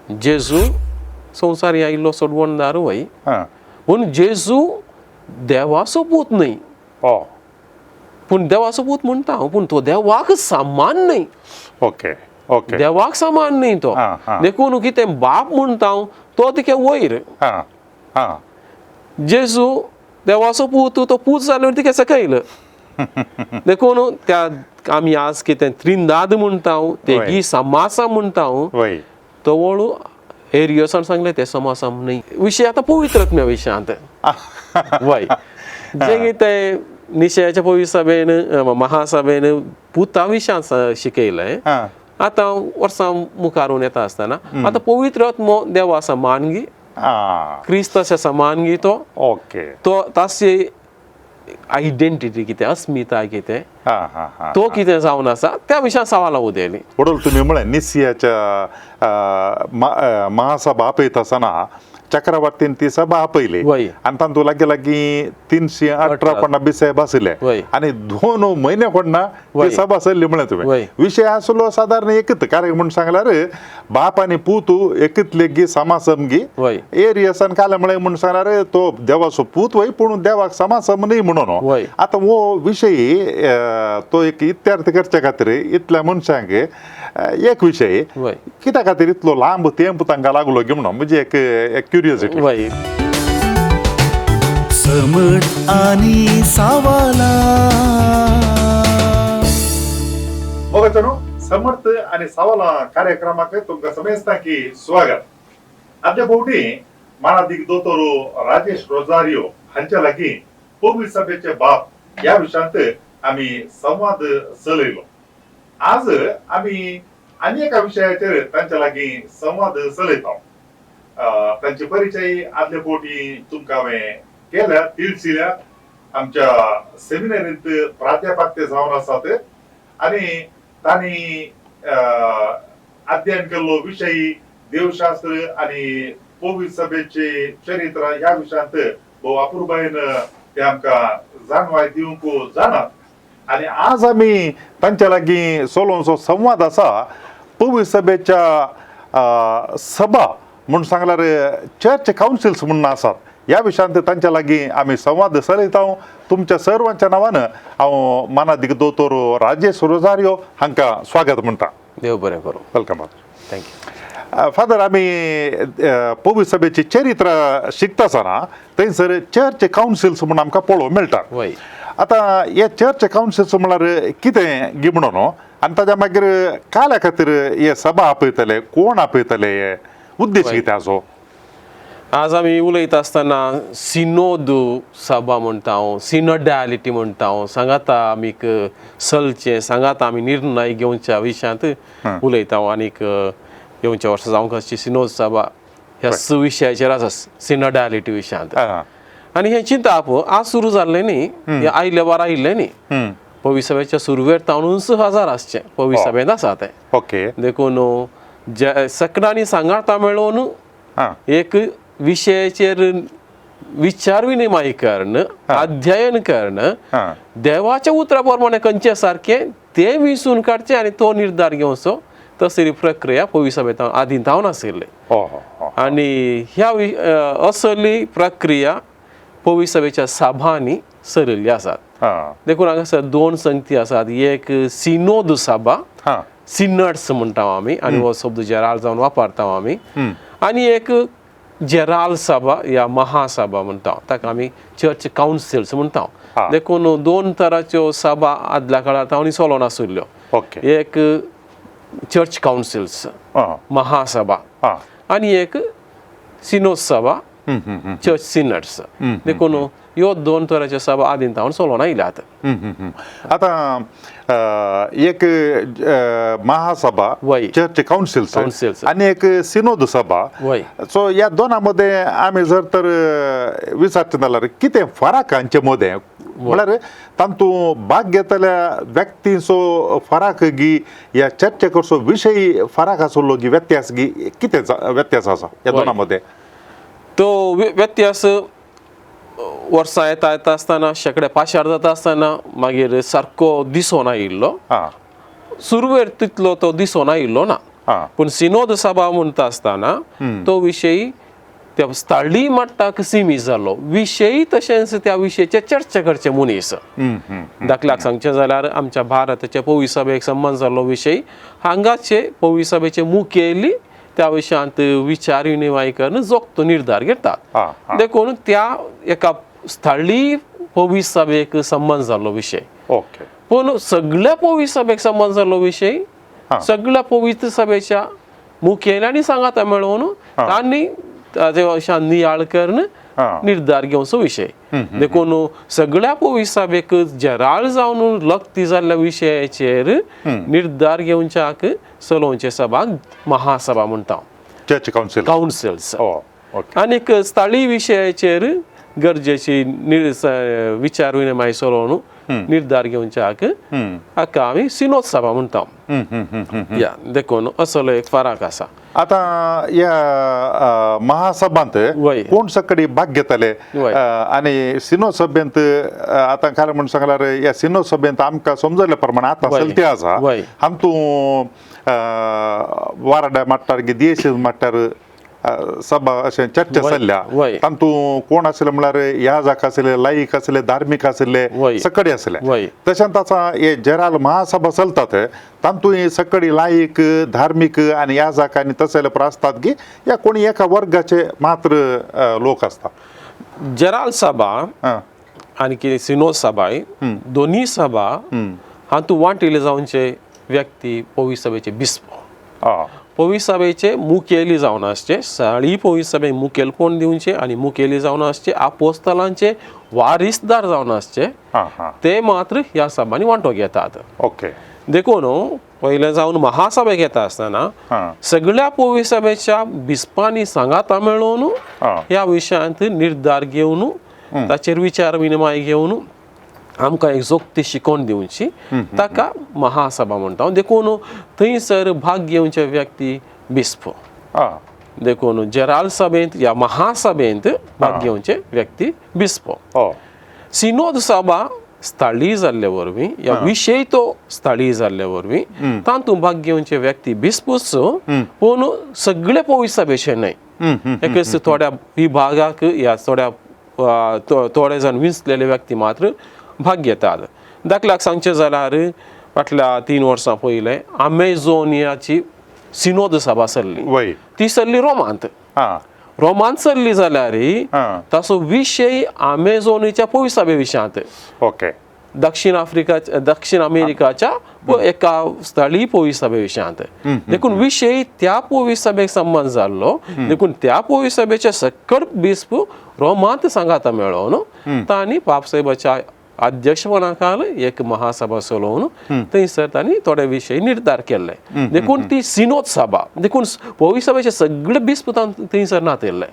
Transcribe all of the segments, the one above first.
जेजू संवसारी आयिल्लो सोडवणदार वय, पूण जेजू देवाचो पूत न्हय. पूण देवाचो पूत म्हणटा हांव, पूण तो देवाक समान न्हय. ओके ओके देवाक समान न्हय तो. आं, आं. देखून कितें बाप म्हणटा हांव तो तिके वयर. आं आं जेजू देवाचो पूत, तो पूत जाल्यार तिके सकयल. देखून त्या आमी आज कितें त्रिंदाद म्हणटा, तेगी समासा म्हणटा, तो वळू एरियसान सांगलें ते समासाम न्हय. विशय आतां पवित्र आत्म्या विशयांत वय, जें कितें निशयाच्या पवित्र सभेन महासभेन पुता विशयांत शिकयलें, आतां वर्सां मुखारून येता आसतना आतां पवित्र आत्मो देवा समान गी, क्रिस्ताच्या समान गी तो, तो ताची आयडेंटिटी कितें, अस्मिताय कितें, आं हां हां तो कितें जावन आसा त्या विशयान सवालां उदयलीं. वडोल, तुमी म्हळें निसियाच्या महासभा आपयता आसतना चक्रवर्तीन ती सभा आपयली आनी तातूंत लागीं लागीं 318 कोणा बिसायब आशिल्ले आनी 2 म्हयने कोणा ती सभा चल्ली म्हळें तुवें. विशय आसलो सादारण एकच, कारण म्हूण सांगल्यार बाप आनी पूत एकच लेगी समासमगी. एरियसान काले म्हळें म्हूण सांगल्यार तो देवाचो पूत वय, पूण देवाक समासम न्हय म्हणून. आतां हो विशय तो एक इत्यार्थ करचे खातीर इतल्या मनशांक एक विशय कित्या खातीर इतलो लांब तेंप तांकां लागलो की म्हणून म्हणजे एक एक क्युरियोसिटी. समट आनी सावाला. मोगाचनो, समर्थ आनी सवाला कार्यक्रमाक तुमकां समेस्ता की स्वागत. आमच्या भोवटी मानादीक दोतोर राजेश रोजारियो हांच्या लागीं पवित्र सभेचे बाप ह्या विशयांत आमी संवाद चलयलो. आज आमी आनी एका विशयाचेर तांच्या लागीं संवाद चलयता. तांचे परिचय आदले फावटी तुमकां हांवें केल्या. तिळसिल्या आमच्या सेमिनरींत प्राध्यापक ते जावन आसात आनी तांणी अध्ययन केल्लो विशय देवशास्त्र आनी पवित्र सभेचे चरित्र ह्या विशयांत भोव अपुरबायेन ते आमकां जाणवाय दिवंक जाणात. आनी आज आमी तांच्या लागीं चलोवचो संवाद आसा पवित्र सभेच्या सभा म्हूण सांगल्यार चर्च कावन्सिल्स म्हणून आसात ह्या विशयांत तांच्या लागीं आमी संवाद चलयता. तुमच्या सर्वांच्या नांवान हांव मानादीक दोतोर राजेश रोजारियो हांकां स्वागत म्हणटा. देव बरें करूं. Welcome father. Thank you. Father, आमी पवित्र सभेची चरित्र शिकता आसतना थंयसर चर्च कावन्सिल्स म्हूण आमकां पळोवंक मेळटा. आतां हे चर्च कावन्सिल्स म्हळ्यार कितें गी म्हणून आनी ताच्या मागीर काल्या खातीर हे सभा आपयतले, कोण आपयतले, हे उद्देश कितें आसो? आज आमी उलयता आसतना सिनोद सभा म्हणटा हांव, सिनोडॅलिटी म्हणटा हांव, सांगाता आमीक चलचें, सांगाता आमी निर्णय घेवच्या विशयांत उलयता हांव. आनीक येवच्या वर्सा जावंक आसची सिनोद सभा ह्या विशयाचेर आसा, सिनोडॅलिटी विशयांत. आनी हें चिंताप आज सुरू जाल्लें न्ही, हें आयले वार आयिल्लें न्ही, पवित्र सभेच्या सुरवेर तावनूच हजार आसचें पवित्र सभेंत आसा तें. देखून जे सगळ्यांनी सांगाता मेळोवन एक विशयाचेर विचार विनिमय करण, अध्ययन करण, देवाच्या उतरा प्रमाणे खंयचें सारकें तें विसून काडचें आनी तो निर्धार घेवचो, तसली प्रक्रिया पवित्र सभेंत आदीं जावन आशिल्ली. आनी ह्या असली प्रक्रिया पवित्र सभेच्या सभांनी सरिल्ली आसात. देखून हांगासर 2 संगती आसात, एक सिनोद सभा, सिनड्स म्हणटा आमी आनी हो शब्द जेराल जावन वापरता आमी, आनी एक जेराल सभा या महासभा म्हणटा, ताका आमी चर्च कावन्सिल्स म्हणटा. देखून 2 तराच्यो सभा आदल्या काळार तांणी चलोवन आशिल्ल्यो. एक चर्च कावन्सिल्स महासभा आनी एक सिनोद सभा, चर्च सिनड्स. देखून ह्यो 2 तराच्यो सभा आदीं तावन चलोवन आयल्यात. आतां एक महासभा, चर्च कावन्सिल्स कावन्सिल्स आनी एक सिनोद सभा. सो ह्या दोना मदें आमी जर तर विचारचें जाल्यार कितें फरक हांचे मदें, म्हळ्यार तातूंत भाग घेतल्या व्यक्तींचो फरक गी ह्या चर्चे करचो विशय फरक आसलो गी, व्यत्यास गी, कितें व्यत्यास आसा ह्या दोना मदें? तो व्यत्यास वर्सां येता येता आसतना, शेंकडे पाशार जाता आसतना मागीर सारको दिसोन आयिल्लो. सुरवेर तितलो तो दिसोन आयिल्लो ना. पूण सिनोद सभा म्हणटा आसतना तो विशय त्या स्थळी मट्टाक सीमीत जालो विशय, तशेंच त्या विशयाचे चर्चा करचे मनीस. दाखल्याक सांगचें जाल्यार आमच्या भारताच्या पवी सभेक संबंद जाल्लो विशय, हांगाचे पवी सभेचे मुखेली त्या विशयांत विचार विनिमय करून जोखतो निर्धार घेतात. देखून त्या एका स्थळी पवी सभेक संबंद जाल्लो विशय. पूण सगळ्या पवी सभेक संबंद जाल्लो विशय सगळ्या पवित्र सभेच्या मुखेल्यांनी सांगाता मेळोवन तांणी ताजे अशा नियाळ करून निर्धार घेवचो विशय. देखून सगळ्या पवित्र सभेक जराळ जावन लक्ती जाल्ल्या विशयाचेर निर्धार घेवच्याक चलोवचे सभाक महासभा म्हणटा, चर्च कावन्सिल, कावन्सिल्स. आनीक स्थळीय विशयाचेर गरजेची विचार विनिमय चलोवन निर्धार घेवच्याक हाका आमी सिनोद सभा म्हणटा. या देखून असलो एक फरक आसा. आतां ह्या महासभांत कोण सकडी भाग घेतले आनी सिनो सभेंत आतां कारण म्हण सांगल्यार ह्या सिनो सभेंत आमकां समजल्या प्रमाणे आतां चलती आसा हातूंत वारडा माट्टार देश माट्टार सभा अशें चर्चा चल्ल्या, तातूंत कोण आसले म्हणल्यार याजक आसले, लायक आसले, धार्मीक आसले, सकडी आसले. तशेंच आतां हे जेराल महासभा चलतात तातूंत हे सकडी लायक, धार्मीक आनी याजक आनी तसले आसतात की या कोणी एका वर्गाचे मात्र लोक आसतात. जेराल सभा आनी कितें सिनोद सभा, दोनूय सभा हातूंत वांटिल्ले जावचे व्यक्ती पवी सभेचे बिस्प, पवी सभेचे मुखेली जावन आसचे, सगळी पवी सभे मुखेलपण दिवचे आनी मुखेली जावन आसचे, आपोस्तलांचे वारिसदार जावन आसचे, ते मात्र ह्या सभांनी वांटो घेतात. देखून पयलें जावन महासभेक येता आसतना सगळ्या पवी सभेच्या बिस्पांनी सांगाता मेळोवन ह्या विशयांत निर्धार घेवन ताचेर विचार विनिमय घेवन आमकां एक जोखती शिकोवन दिवची, ताका महासभा म्हणटा. देखून थंयसर भाग घेवचे व्यक्ती बिस्प. देखून जेराल सभेंत या महासभेंत भाग घेवचे व्यक्ती बिस्प. सिनोद सभा स्थळीय जाल्ले वरवीं या विशय तो स्थळीय जाल्ले वरवीं तातूंत भाग घेवचे व्यक्ती बिस्पूच, पूण सगळे पवी सभेचे न्हय, एकच थोड्या विभागाक या थोड्या थोडे जाण विंचलेले व्यक्ती मात्र भाग घेतात. दाखल्याक सांगचें जाल्यार फाटल्या 3 वर्सां पयलें अमेझोनियाची सिनोद सभा सरली, ती सरली रोमांत. रोमांत सरली जाल्यार ताचो विशय अमेझोनीच्या पवी सभे विशयांत, दक्षिण आफ्रिका, दक्षिण अमेरिकाच्या एका स्थळीय पवी सभे विशयांत. देखून विशय त्या पवी सभेक संबंद जाल्लो, देखून त्या पवी सभेचे सकट बिस्प रोमांत सांगाता मेळोवन तांणी पापसाहेबाच्या अध्यक्षपणा खाल एक महासभा चलोवन थंयसर तांणी थोडे विशय निर्धार केल्ले. देखून ती सिनोद सभा, देखून पवी सभेचे सगळे बिस्प थंयसर नातिल्ले.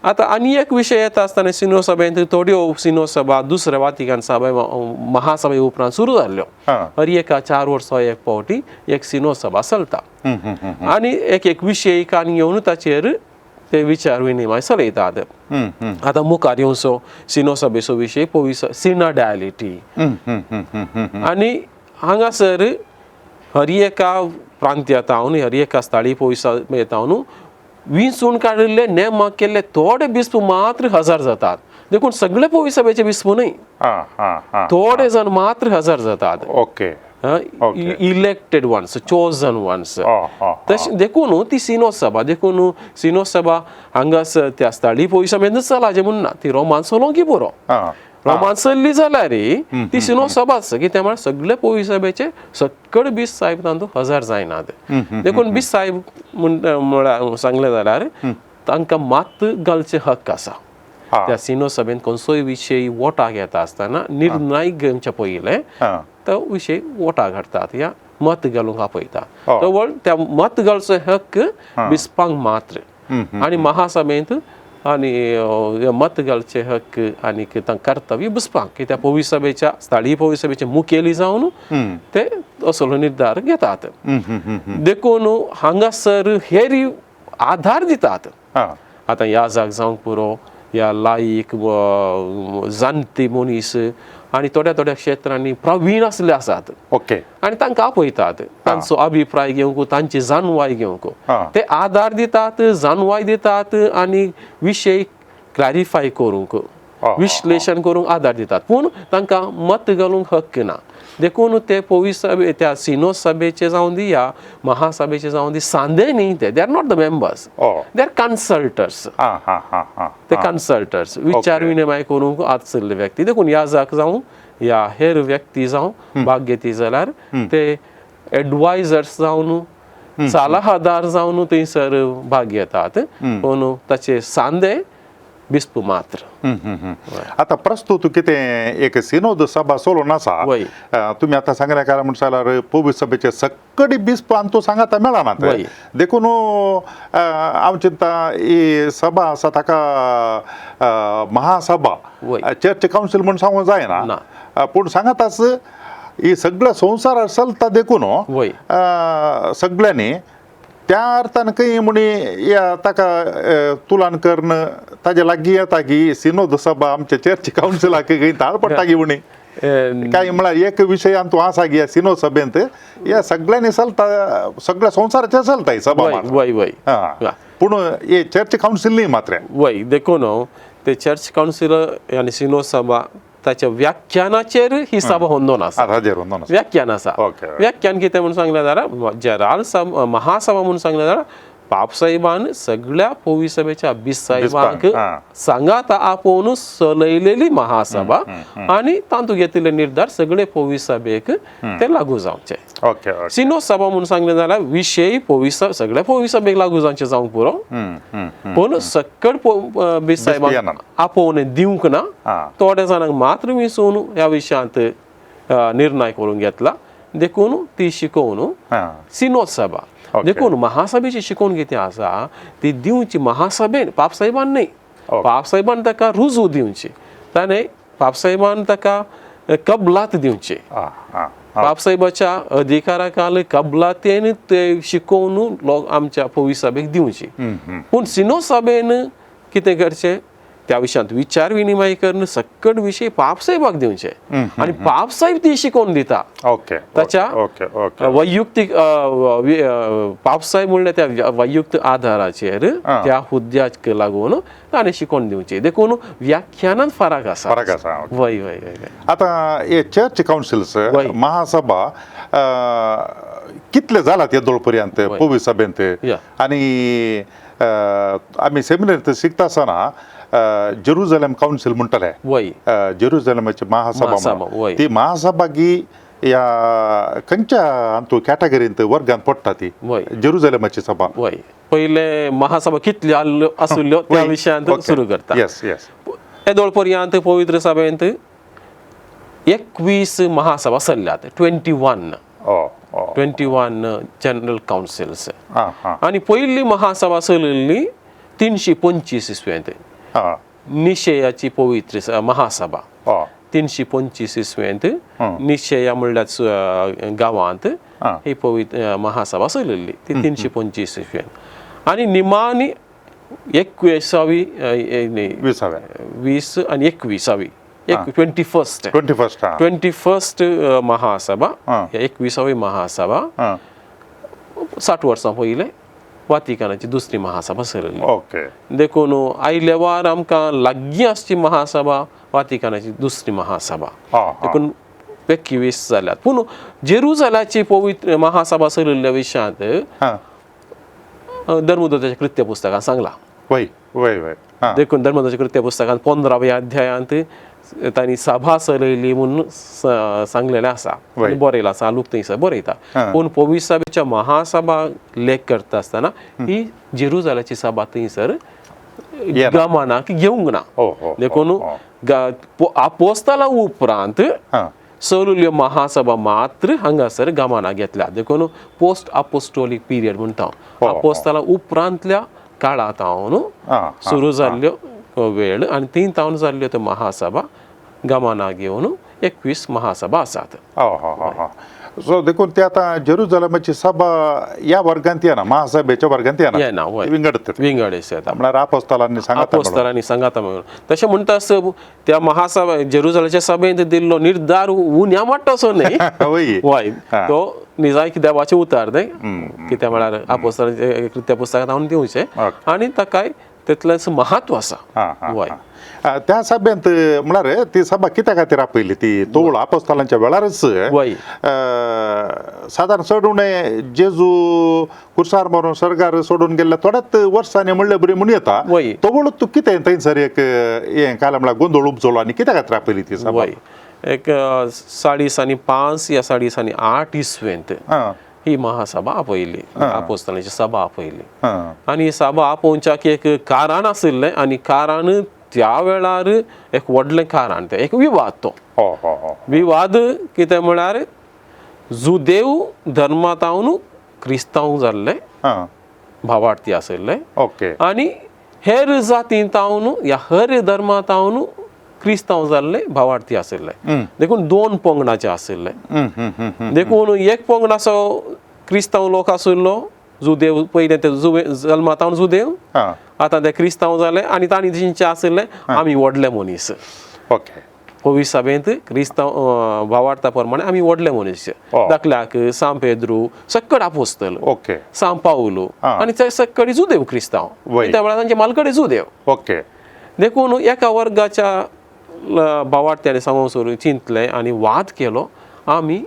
आतां आनी एक विशय येता आसतना सिनो सभेंत थोड्यो सिनो सभा दुसऱ्या वातिकान सभा महासभे उपरांत सुरू जाल्ल्यो. हर एका 4 वर्सां एक फावटी एक सिनो सभा चलता आनी एक एक विशय कान घेवन ताचेर ते विचार विनिमय चलयतात. आतां मुखार येवचो सिनो सभेचो विशय पवी सिनाडायलिटी आनी हांगासर हर एका प्रांत्यांतावन हर एका स्थळी पवी सभेतावन विंचून काडिल्ले नेमाक केल्ले थोडे बिस्प मात्र हजर जातात. देखून सगळे पवी सभेचे बिस्प न्हय, थोडे जाण मात्र हजर जातात, इलेक्टेड वन्स, चोजन वन्स. तशें देखून ती सिनो सभा, देखून सिनो सभा हांगासर त्या स्थळी पवी सभेंतूच चलाचें म्हूण ना, ती रोमान चलोवंक पुरो. रोमान चल्ली जाल्यार ती सिनो सभाच, कित्याक म्हळ्यार सगळे पवी सभेचे सकळ बीस साहेब तातूंत हजर जायनात. देखून बीस साहेब म्हळ्यार सांगलें जाल्यार तांकां मात घालचे हक्क आसा. त्या सिनो सभेंत खंयचोय विशय वोटाक येता आसतना निर्णय घेवचे पयलें तो विशय वोटाक हाडटात या मत घालूंक आपयता. तो त्या मत घालचो हक्क बिस्पांक मात्र आनी महासभेंत आनी मत घालचे हक्क आनी कर्तव्य बिस्पांक, कित्याक पवी सभेच्या स्थळीय पवी सभेचे मुखेली जावन ते असलो निर्धार घेतात. देखून हांगासर हेर आधार दितात. आतां याजक जावंक पुरो या लायक जाणटी मनीस आनी थोड्या थोड्या क्षेत्रांनी प्रवीण आसले आसात. ओके. आनी तांकां आपयतात, तांचो अभिप्राय घेवंक, तांची जाणवाय घेवंक. ते आदार दितात, जाणवाय दितात आनी विशय क्लॅरिफाय करूंक, विश्लेशण करूंक आदार दितात, पूण तांकां मत घालूंक हक्क ना. देखून ते पवित्र सभे, त्या सिनोद सभेचे जावं दी या महासभेचे जावं दी, सांदे न्ही ते, they are not the members, they are consultors. ते कन्सल्टर्स, विचार विनिमय करूंक आसलेले व्यक्ती. देखून याजक जावं या हेर व्यक्ती जावं भाग घेती जाल्यार ते एडवायजर्स जावन, सलाहादार जावन थंयसर भाग घेतात, पूण ताचे सांदे बिस्प मात्र. आतां प्रस्तूत कितें एक सिनोद सभा सोडून आसा. तुमी आतां सांगले कारण म्हण जाल्यार पवित्र सभेचे सगळी बिस्प आनी तूं सांगाता मेळनात. देखून हांव चिंता ही सभा आसा ताका महासभा, चर्च कावन्सील म्हूण सांगूंक जायना. ना. पूण सांगाताच ही सगळ्या संवसारार चलता, देखून सगळ्यांनी त्या अर्थान खंय म्हणी या ताका तुलन करून ताजे लागीं येता की सिनोद सभा आमच्या चर्च कावन्सिलाक खंय ताळ पडटा की म्हणी काय म्हळ्यार एक विशयान तूं आसा की सिनोद सभेंत ह्या सगळ्यांनी चलता, सगळ्या संवसाराचेर चलता ही सभा मात्र. वय वय हा. पूण हे चर्च कावन्सील न्ही मात्र. वय, देखून ते चर्च कावन्सील आनी सिनोद सभा ताच्या व्याख्यानाचेर ही सभा होंदोन आसा. ताजेर होंदोन आसा. व्याख्यान आसा. ओके. व्याख्यान कितें म्हूण सांगलें जाल्यार, जेराल सभा, महासभा म्हूण सांगलें जाल्यार पापसाहेबान सगळ्या पवित्र सभेच्या बिस्साहेबांक सांगाता आपोवन चलयलेली महासभा आनी तातूंत घेतिल्ले निर्धार सगळे पवित्र सभेक ते लागू जावचे. ओके ओके सिनोद सभा म्हूण सांगलें जाल्यार विशय पवित्र सगळ्या पवित्र सभेक लागू जावचे जावंक पुरो, पूण सकळ बिस्साहेबांक येना. आपोवन दिवंक ना, थोड्या जाणांक मात्र विसून ह्या विशयांत निर्णय करून घेतला, देखून ती शिकोवन सिनोद सभा. देखून महासभेची शिकोवन कितें आसा ती दिवची महासभेन, पापसाहेबान न्ही. पापसाहेबान ताका रुजू दिवची, ताणें पापसाहेबान ताका कबलात दिवची. पापसाहेबाच्या अधिकारा खाल कबलातेन ते शिकोवन लोक आमच्या पवित्र सभेक दिवची. पूण सिनोद सभेन कितें करचें, त्या विशयांत विचार विनिमय करून सकट विशय पापसाहेबाक दिवचे आनी पापसाहेब ती शिकोवन दिता. ताच्या ओके ओके वैयुक्तीक पापसाहेब म्हणल्यार त्या वैयुक्त आधाराचेर त्या हुद्द्याक लागून ताणें शिकोवन दिवचें. देखून व्याख्यानांत फरक आसा. फरक आसा, ओके. वय वय वय वय आतां हे चर्च कावन्सिल्स, महासभा कितले जाला ते दोळ पर्यंत पवित्र सभेंत? आनी आमी सेमिनारींत शिकता आसतना जेरुजलेम कावन्सील म्हणटाले, जेरुजलेमाची महासभा महासभा, म्हणून. ती महासभा गी ह्या खंयच्या हातूंत कॅटेगरींत, वर्गांत पडटा ती जेरुजलेमाची सभा? वय, पयले महासभा कितल्यो आसुल्ल्यो त्या विशयांत सुरू करता. येस येस येदोळ पर्यंत पवित्र सभेंत 21 महासभा चल्ल्यात, 21. 21 जनरल कावन्सिल्स. आं हां आनी पयली महासभा चलिल्ली 325 इसवेंत, निशयाची पवित्र महासभा. 325 इसवेंत निशया म्हणल्यार गांवांत ही पवित्र महासभा चलिल्ली ती 325 इसवेंत. आनी निमाणी एकविसावी, विसाव्या 20 आनी एकविसावी, 21st, 21st. 21st महासभा, 21वी महासभा 60 वर्सां पयलें वातिकानाची दुसरी महासभा चलिल्ली. देखून आयले वार आमकां लागीं आसची महासभा वातिकानाची दुसरी महासभा. देखून 21 जाल्यात. पूण जेरुजलाची पवित्र महासभा चलिल्ल्या विशयांत धर्मदूताच्या कृत्य पुस्तकांत सांगलां. वय वय वय देखून धर्मदूताच्या कृत्य पुस्तकांत 15व्या अध्यायांत तांणी सभा चलयली म्हूण सांगलेलें आसा आनी बरयलां आसा, लूक थंयसर बरयता. पूण पवित्र सभेच्या महासभा लेख करता आसतना ही जेरुजलाची सभा थंयसर गमनाक घेवंक ना. देखून आपोस्ताला उपरांत चलयल्ल्यो महासभा मात्र हांगासर गमनाक घेतल्या. देखून पोस्ट आपोस्टोलीक पिरियड म्हणटा हांव, आपोस्ताला उपरांतल्या काळांत हांव सुरू जाल्ल्यो वेळ आनी थंय तावन जाल्ल्यो त्यो महासभा गमनाक घेवन 21 महासभा आसात. सो देखून ते आतां जेरुजलमाची सभा ह्या वर्गांत येना, महासभेच्या वर्गांत येना. येना, वय. विंगड येता. विंगड येता. म्हळ्यार आपोस्तालांनी सांगाता म्हणून. आपोस्तलांनी सांगाता म्हणून. तशें म्हणटा आसतना त्या महासभा जेरुजलाच्या सभेंत दिल्लो निर्धार उण्या वाडटा असो न्हय. वय. वय. हा. तो निजायक देवाचें उतार न्हय, कितें म्हळ्यार आपोस्तलांच्या कृत्या पुस्तकांत हांव दिवचें आनी ताकाय तितलेंच महत्व आसा. हा, हा, वय. हा. त्या सभेंत म्हळ्यार ती सभा कित्या खातीर आपयली ती तोवळ आपोस्तालांच्या वेळारच? वय. सादारण चड उणें जेजू कुर्सार मारून सर्गार सोडून गेल्ल्या थोड्याच वर्सांनी म्हणले बरी म्हणून येता. वय. तोवळ तूं कितें थंयसर एक हें काल म्हळ्यार गोंदळ उपजलो आनी कित्या खातीर आपयली ती सभा? वय, एक 5.5 या 8.5 इसवेंत ही महासभा आपयली, आपोस्तलांची सभा आपयली. आनी ही सभा आपोवच्याक एक कारण आशिल्लें आनी कारण त्या वेळार एक व्हडलें कारण तें एक विवाद तो. हो हो हो विवाद कितें म्हळ्यार जुदेव धर्मांतावन क्रिस्तांव जाल्ले भावार्थी आशिल्ले आनी हेर जातींतावन या हेर धर्मांतावन क्रिस्तांव जाल्ले भावार्थी आशिल्ले. देखून दोन पंगडाचे आशिल्ले. देखून एक पंगड असो क्रिस्तांव लोक आशिल्लो जुदेव, पयले ते जुवे जल्मातावन जुदेव, आतां ते क्रिस्तांव जाले आनी तांणी तेंचे आशिल्ले आमी व्हडले मनीस. पवित्र सभेंत क्रिस्तांव भावार्था प्रमाणे आमी व्हडले मनीस. धाकल्याक सांत पेद्रू सक्कड आपोस्तल, सांत पावलू आनी ते सक्कडी जुदेव क्रिस्तांव, त्या वेळार तांचे मालकडे जुदेव. देखून एका वर्गाच्या भावार्थ्यांनी सांगूंक सुरू चिंतलें आनी वाद केलो, आमी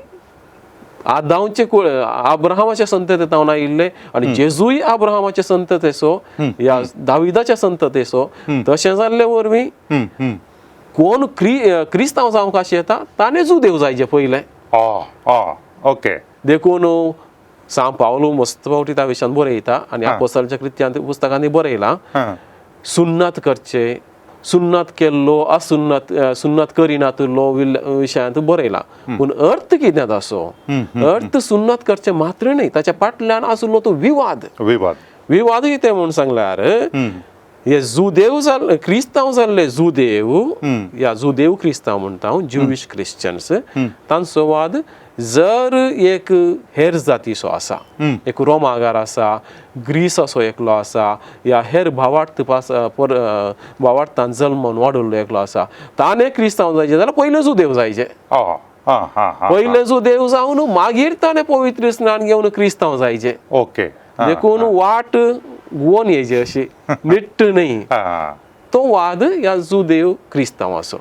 आदांवचे कुळ आब्राहामाच्या संततेतावन आयिल्ले आनी जेजूय आब्राहामाचे संततेचो या दाविदाच्या संततेचो, तशें जाल्ले वरवीं कोण क्रिस्तांव जावंक अशें येता ताणें जुदेव जायचे पयलें. देखून सांत पावलू मस्त फावटी त्या विशयान बरयता आनी आपोस्तलाच्या कृत्यांत पुस्तकांनी बरयलां, सुन्नत करचे, सुन्नत केल्लो असुन्नत सुन्नत करिनातलो विशयांत बरयला. पूण अर्थ कितें ताचो? अर्थ सुन्नत करचें मात्र न्हय, ताच्या फाटल्यान आशिल्लो तो विवाद. विवाद. विवाद कितें म्हूण सांगल्यार हे जुदेव जाल्ले क्रिस्तांव जाल्ले जुदेव या जुदेव क्रिस्तांव म्हणटा हांव, ज्युविश क्रिश्चन्स, तांचो वाद जर एक हेर जातीचो आसा, एक रोमागार आसा, ग्रीस असो एकलो आसा या हेर भावार्थ भावार्थान जल्मून वाडयल्लो एकलो आसा, ताणें क्रिस्तांव जायचें जाल्यार पयलें जुदेव जायचें. पयलें जुदेव जावन मागीर ताणें पवित्र स्नान घेवन क्रिस्तांव जायचें. देखून वाट गोवन येयची अशी निट्ट न्हय. तो वाद ह्या जुदेव क्रिस्तांवाचो.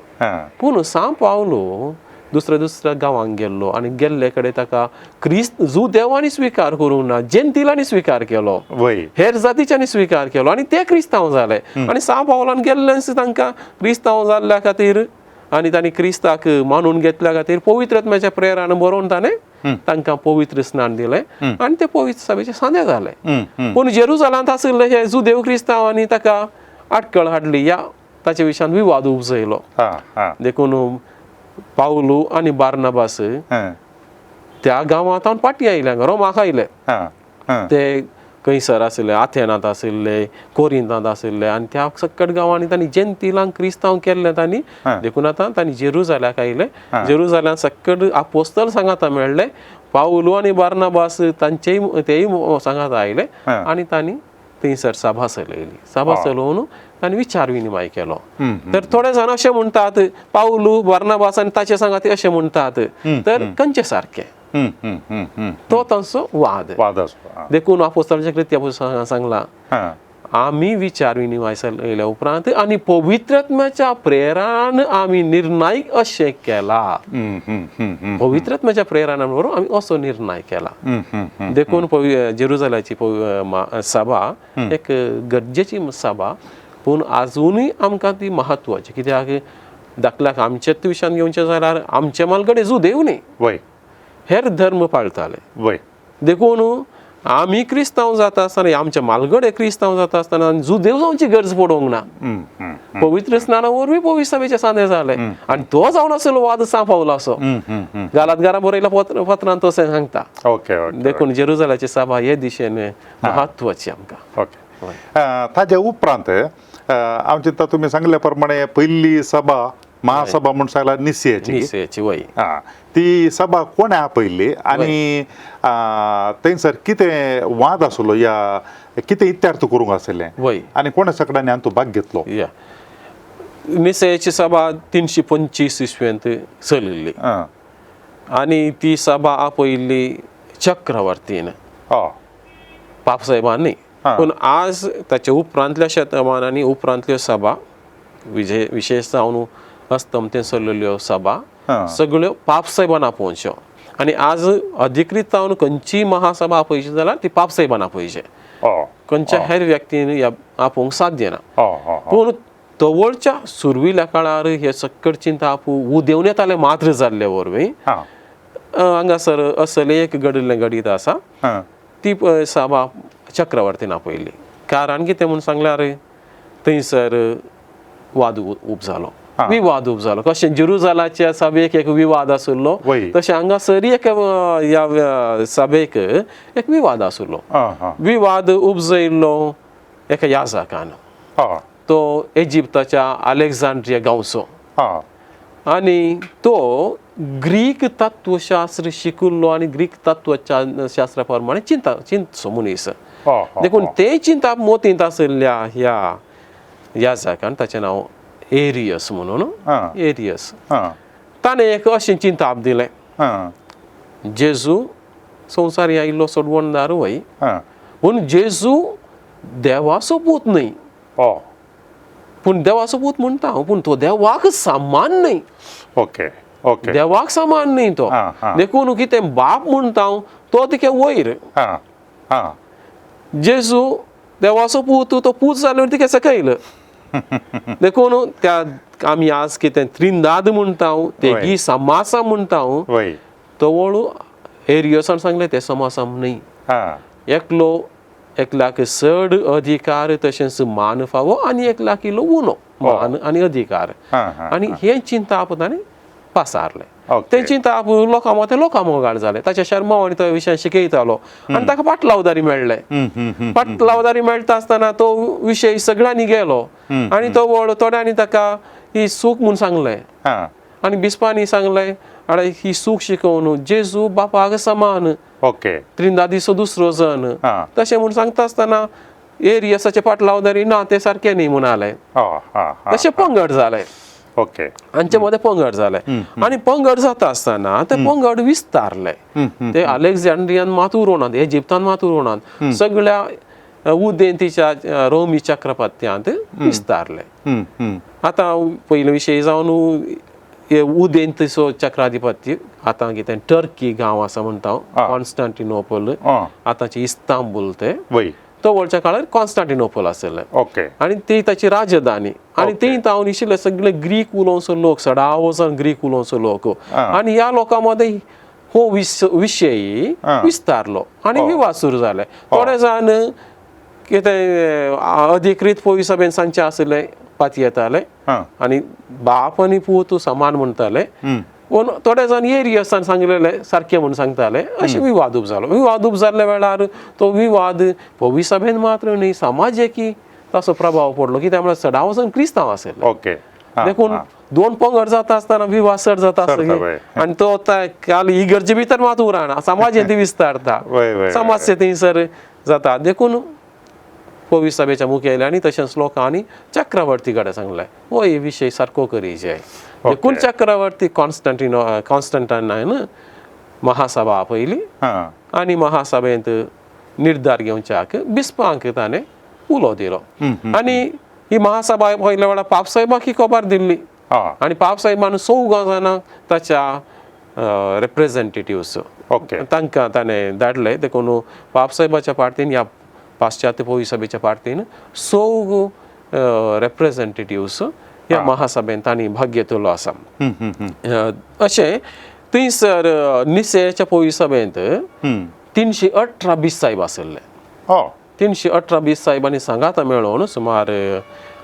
पूण सांत पावलो दुसऱ्या दुसऱ्या गांवांक गेल्लो आनी गेल्ले कडेन ताका क्रिस्त जुदेवांनी स्विकार करूंक ना, जेंतिलांनी स्विकार केलो, हेर जातीच्यांनी स्विकार केलो आनी ते क्रिस्तांव जाले. आनी सांत पावलान गेल्लेच तांकां क्रिस्तांव जाल्ल्या खातीर आनी तांणी क्रिस्ताक मानून घेतल्या खातीर पवित्र आत्म्याच्या प्रेरान बरोवन ताणें तांकां पवित्र स्नान दिलें आनी ते पवित्र सभेचे सांदे जाले. पूण जेरुजलांत आशिल्ले हे जुदेव क्रिस्तांवांनी ताका आटकळ हाडली या ताचे विशयान विवाद उपजयलो. देखून पावलू आनी बार्नाबास त्या गांवांत फाटीं आयले, रोमाक आयले. ते खंयसर आशिल्ले, आथेनांत आशिल्ले, कोरिंतांत आशिल्ले आनी त्या सक्कड गांवांनी तांणी जेंतिलांक क्रिस्तांव केल्ले तांणी. देखून आतां तांणी जेरुजाल्याक आयले. जेरुजाल्यान सक्कड आपोस्तल सांगाता मेळ्ळे, पावलू आनी बार्नाबास तांचेय तेय सांगाता आयले आनी तांणी थंयसर सभा चलयली. सभा चलोवन तांणी विचार विनिमय केलो. तर थोडे जाण अशें म्हणटात पावलू बार्नाबास आनी ताचे सांगाती अशें म्हणटात, तर खंयचे सारकें तो तांचो वाद. देखून आपोस्तलाच्या कृत्या पुस्तकांत सांगलां, आमी विचार विनिमय चलयल्या उपरांत आनी पवित्र आत्म्याच्या प्रेरान आमी निर्णय अशें केला. पवित्र आत्म्याच्या प्रेरान बरोबर आमी असो निर्णय केला. देखून जेरुजलाची सभा एक गरजेची सभा, पूण आजुनूय आमकां ती म्हत्वाची. कित्याक धाकल्याक आमचेच विशयान घेवचें जाल्यार आमचे मालगडे जुदेव न्ही, हेर धर्म पाळटाले. देखून आमी क्रिस्तांव जाता आसतना, आमचे मालगडे क्रिस्तांव जाता आसतना जुदेव जावची गरज पडोवंक ना. पवित्र स्नाना वरवीं पवित्र सभेचे सांदे जाले आनी तो जावन आसलो वाद सांत पावलाचो. गालातगारा बरयल्या पत्रान तो सांगता. देखून जेरुजलाची सभा हे दिशेन म्हत्वाची आमकां. ताज्या उपरांत हांव चिंता तुमी सांगल्या प्रमाणे पयली सभा महासभा म्हूण सांगला निसियाची. निसेची वय. हा, ती सभा कोणें आपयल्ली आनी थंयसर कितें वाद आसलो या कितें इत्यार्थ करूंक आशिल्लें वय. आनी कोणा सगळ्यांनी हातूंत भाग घेतलो? या, निसेची सभा 325 इसवेंत चलिल्ली आनी ती सभा आपयल्ली चक्रवर्तीन, पापसाहेबान न्ही. पूण आज ताच्या उपरांतल्या शतमानांनी उपरांतल्यो सभा, विशेश जावन अस्तमतेन चल्लेल्यो सभा सगळ्यो पापसाहेबान आपोवच्यो आनी आज अधिकृत जावन खंयचीय महासभा आपोवची जाल्यार ती पापसाहेबान आपोवची, खंयच्या हेर व्यक्तीन ह्या आपोवंक साध्य ना. पूण तवळच्या सुर्विल्या काळार हे सक्कड चिंताप उदेवन येताले मात्र जाल्ले वरवीं हांगासर असलें एक घडिल्लें घडीत आसा. ती सभा चक्रवर्तीन आपयल्ली. कारण कितें म्हूण सांगल्यार थंयसर वाद उब जालो, विवाद उब जालो. कशें जेरुजालाच्या सभेक एक विवाद आशिल्लो तशें हांगासर एक ह्या सभेक एक विवाद आशिल्लो. विवाद उपजयल्लो एका याजकान, तो इजिप्ताच्या अलेक्झांड्रिया गांवचो आनी तो ग्रीक तत्वशास्त्र शिकिल्लो आनी ग्रीक तत्वशास्त्रा प्रमाणे चिंतचो मनीस. देखून ते चिंताप मोतींत आशिल्ल्या ह्या याजकान, ताचें नांव एरियस म्हणून, एरियस, ताणें एक अशें चिंताप दिलें, जेजू संवसार आयिल्लो सोडवणदार वय, पूण जेजू देवाचो पूत न्हय. पूण देवाचो पूत म्हणटा हांव, पूण तो देवाक समान न्हय. ओके ओके देवाक समान न्हय तो. देखून कितें बाप म्हणटा हांव तो तिके वयर, जेजू देवाचो पूत, तो पूत जालो तिके सकयल. देखून त्या आमी आज कितें त्रिंदाद म्हणटा हांव, तेगी समासा म्हणटा हांव, तवळ एरियसान सांगलें तें समासाम न्हय. एकलो एकल्याक चड अधिकार तशेंच मान फावो आनी एकल्याक इल्लो उणो मान आनी अधिकार. आनी हें चिंताप ताणें पासारलें. तें चिंताप लोकां मदें लोकां मोगाळ जालें. ताच्या शर्मा आनी तो विशय शिकयतालो आनी ताका पाटलावदारी मेळ्ळें. पाटलावदारी मेळटा आसतना तो विशय सगळ्यांनी गेलो आनी तो व्हड थोड्यांनी ताका ही सूख म्हूण सांगलें आनी बिस्पांनी सांगलें आनी ही सूख शिकोवन जेजू बापाक समान, ओके त्रिंदादीचो दुसरो जन तशें म्हूण सांगता आसतना एरियसाचे पाटलावदारी ना तें सारकें न्ही म्हणालें. तशें पंगड जालें. ओके हांचे मदें पंगड जालें आनी पंगड जाता आसतना ते पंगड विस्तारले. ते अलेक्झांड्रियान मात उरोनात, इजिप्तान मात उरोनात, सगळ्या उदेंतीच्या रोमी चक्रपत्यांत विस्तारले. आतां पयले विशय जावन उदेंतीचो चक्राधिपत्य, आतां कितें टर्की गांव आसा म्हणटा कॉन्स्टांटिनोपल, आतांचे इस्तांबूल, ते तवळच्या काळार कॉन्स्टांटिनोपल आशिल्लें. ओके आनी ती ताची राजधानी आनी ती तावन आशिल्ले सगळे ग्रीक उलोवचो लोक, सडा वचून ग्रीक उलोवचो लोक आनी ह्या लोकां मदें हो विशय विस्तारलो आनी विवाद सुरू जाले. थोडे जाण कितें अधिकृत पयसो सांगचें आशिल्लें पातयेताले आनी बाप आनी पूत समान म्हणटाले, पूण थोडे जाण एरियसान सांगलेले सारकें म्हूण सांगताले. अशें विवाद उब जालो. विवाद उब जाल्ल्या वेळार तो विवाद पवी सभेन मात्र न्ही, समाजेकी ताचो प्रभाव पडलो. कित्याक म्हळ्यार सदां वचून क्रिस्तांव आशिल्ले. ओके देखून दोन पंगड जाता आसतना विवाद चड जाता आसता आनी तो काल इगर्जे भितर मात उरना, समाजेंत विस्तारता, समाज थंयसर जाता. देखून पवी सभेच्या मुखेल्यांनी तशेंच लोकांनी चक्रवर्ती कडेन सांगलें हो हे विशय सारको करी जाय. देखून चक्रवर्ती कॉन्स्टंटायनान महासभा आपयली आनी महासभेंत निर्धार घेवच्याक बिस्पांक ताणें उलो दिलो आनी ही महासभा पयल्या वेळार पापसाहेबाक ही खबर दिल्ली आनी पापसाहेबान चौगां जाणां ताच्या रिप्रेझेंटेटिव्स तांकां ताणें धाडले. देखून पापसाहेबाच्या पार्टीन ह्या पाश्चात्य पवी सभेच्या पार्टीन चौग रिप्रेझेंटेटिव्स ह्या महासभेन तांणी भाग घेतलो आसा. अशें थंयसर निसेच्या पवी सभेंत 318 बीस साहेब आशिल्ले. 318 बीस साहेबांनी सांगाता मेळोवन सुमार